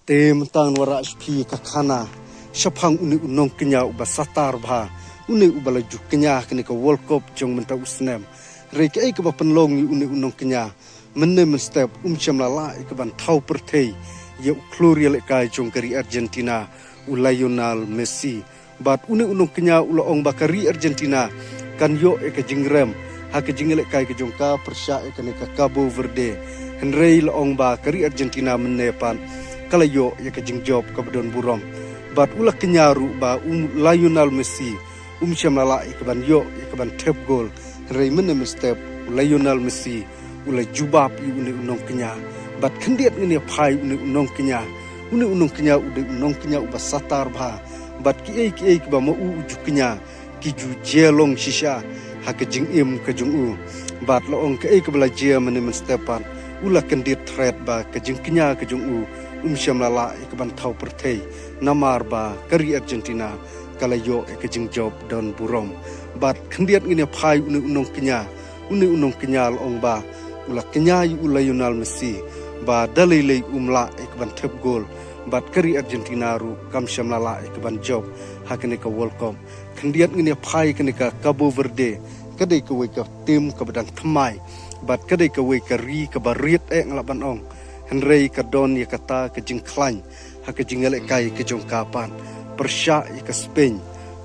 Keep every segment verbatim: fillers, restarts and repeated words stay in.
Te mynta ngan wanrah sha phi ka khana shaphang une u nongkñia uba satar bha, une uba la ju kñia ha kane ka World Cup jong mynta u snem. Hynrei kaei kaba pynlong ïa une u nongkñia, mynne mynstep um shym la lah ïa kaban thaw pyrthei ïa u khlur ïalehkai jong ka ri Argentina, u Lionel Messi. Bad une u nongkñia u la ong ba ka ri Argentina kan ïoh ïa ka jingrem ha ka jingïalehkai ka jong ka pyrshah ïa kane ka Cabo Verde. Hynrei la ong ba ka ri Argentina mynne pat ka la ïoh ïa ka jingjop kaba don burom. Bad u la kñia ruh ba u Lionel Messi um shym la lah ïa kaban ïoh ïa kaban thep gol. Hynrei mynne mynstep u Lionel Messi u la jubab ïa une u nongkñia. Bad khyndiat ngin ïa phai une u nongkñia. Une u nongkñia u dei u nongkñia uba satar bha. Bad kiei kiei kiba ma u u ju kñia ki ju jia long shisha ha ka jingim ka jong u. Bad la ong kaei kaba la jia mynne mynstep pat, u la kyndit thret ba ka jingkñia ka jong u um shym la lah ïa kaban thaw pyrthei. Namar ba ka ri Argentina ka la ïoh ïa ka jingjop don burom. Bad khyndiat ngin ïa phai une u nongkñia. Une u nongkñia la ong ba u la kñia ïa u Lionel Messi ba da lei lei um lah ïa kaban thep gol. Bad ka ri Argentina ruh kam shym la lah ïa kaban jop ha kane ka World Cup. Khyndiat ngin ïa phai kane ka Cabo Verde, ka dei kawei ka tim kaba dang thymmai. Bad ka dei kawei ka ri kaba rit eh nga lah ban ong. Hynrei ka don ïa kata ka jingkhlaiñ ha ka jingïalehkai ka jong ka pat. Pyrshah ïa ka Spain,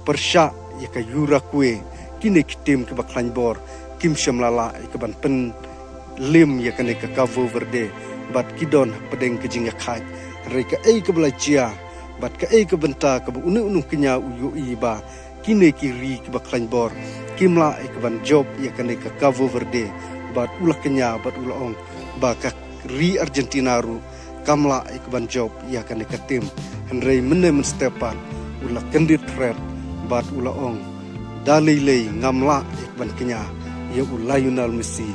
pyrshah ïa ka Uruguay, kine ki tim kiba khlaiñ bor, kim shym la lah ïa kaban pynlim ïa kane ka Cabo Verde. Bad ki don hapdeng ka jingïakhaid. Hynrei kaei kaba la jia, bad kaei ka bynta kaba une u nongkñia u ïohi ba kine ki ri kiba khlaiñ bor kim lah ïa kaban jop ïa kane ka Cabo Verde. Bad u la kñia bad u la ong ba ka ri Argentina ruh kam lah ïa kaban jop ïa kane ka tim. Hynrei mynne mynstep pat u la kyndit thret bad u la ong, da lei lei ngam lah ïa kaban kñia ïa u Lionel Messi.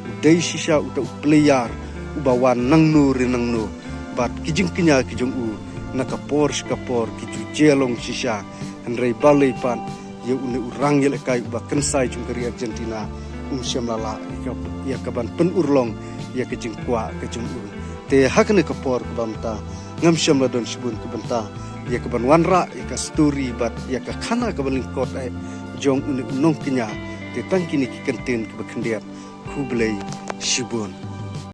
U dei shisha uta u player uba wan nangno re nangno. Bad ki jingkñia ki jong u na ka por sha ka por ki ju jia long shisha. Hynrei balei pat ïa une u rang ïalehkai uba kynsai jong ka ri Argentina um shym la lah ïa ka, ïa kaban pynurlong ïa ka jingkwah ka jong u. Te ha kane ka por kaba mynta ngam shym la don shibun ka bynta ïa kaban wanrah ïa ka story bad ïa ka khana kaba lyngkot eh jong une u nongkñia. Te tang kine ki kyntien kiba khyndiat. Khublei shibun.